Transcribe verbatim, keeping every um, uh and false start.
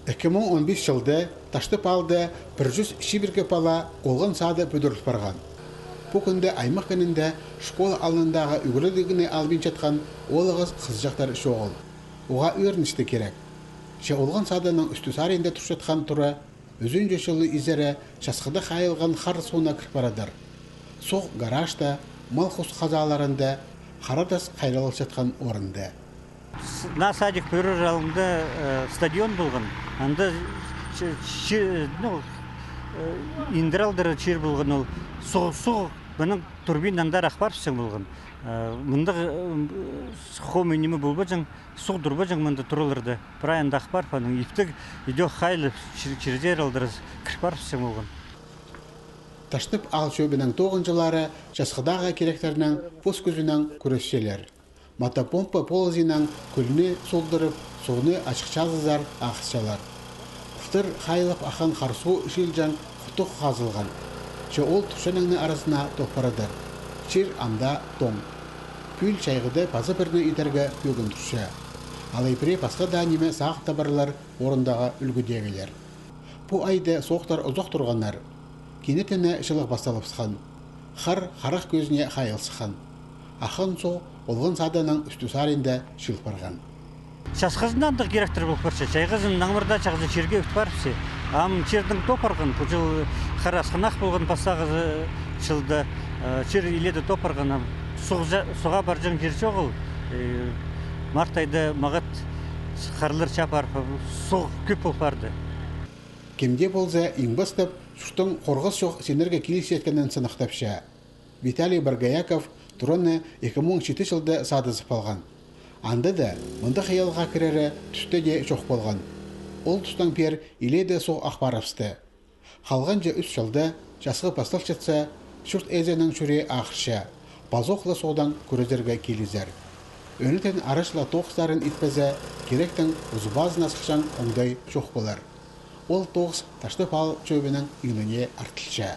Ікі муң он пис чылда Таштып аалда пір чӱс чибіргі пала олған сады пӱдіріл парған. Пу кӱнде аймах кінінде школа алнындағы ӱгредігні албинчатхан оолағас хызыҷахтар чоғыл. Уғаа ӧріністіг кирек. Че олған садының ӱстӱс аринда турчатхан тура ӱзінҷі чылы изере часхыда хайылған хар сууна кір парадыр. Суғ гаражта, мал-хус хазааларында, хара тас хайралчатхан орында. Наа садик пӱрер алнында, э, стадион полған. Анда чи-, чи-, ну, э, индіралдыр чир полған ол. Суғ, суғ, мының турбинанаң ах парыбысчаң полған. Э, мындағ, э, хомай ниме полбаҷаң, суғ турбаҷаң мында тураларда. Прай анда ах парып, анаң иптіг идӧк хайлап, чир-, чирзер алдырас кір парыбысчаң полған. Таштып аал чӧбінің тоғынҷылары часхыдағы киректернең пос кӱзінең кӱресчелер. Мотопомпа полызынаң кӱлні солдырып, суғны ачых чазызар ағысчалар. Пылтыр хайылып аххан хар суу чыылҷаң хутух хазылған. Че ол турчанаңның аразына топ парадыр. Чир ам даа тоң. Пӱӱл чайғыда паза пірні идерге пӧгін турча. Алай пірее пасха даа ниме сағып табарлар орындағы ӱлгӱдегілер. Пу айда соохтар узах турғаннар. Кинетін чылығ пасталыбысхан. Хар харах кӧзіне хайыл сыххан. Аххан суғ олған садының ӱстӱс аринда чыыл парған. Часхызын андағ киректер пол парча, чайғызын наңмыр даа чағызы чирге ӧт парыбысча. Ам чирнең топ парған, пу чыл хар асхынах полған пастағы чылда, э, чир иледе топ парған, ам суғ-, суға парҷаң чир чоғыл, э, март айда мағат харлар чаа парып, суғ кӧп пол парды. Кем дее полза, иң пастап, чурттың хорғас чох синерге килісчеткенін сыныхтапча. Виталий Боргояков тураны ікі муң читі чылда садызып алған. Анда даа мындағ хыялға кірері тӱсте дее чох полған. Ол тустаң пеер иледе суғ ах парыбысты. Халғанҷы ӱс чылда часхы пасталчатса, чурт ээзінің чӱрее ағырча, пазох ла суғнаң кӱрезерге килізер. Ӧнетін арачыла тоғыстарын итпезе, киректің узубазына сыхчаң оңдай чох полар. Ол тоғыс Таштып аал чӧбінің иңніне артылча.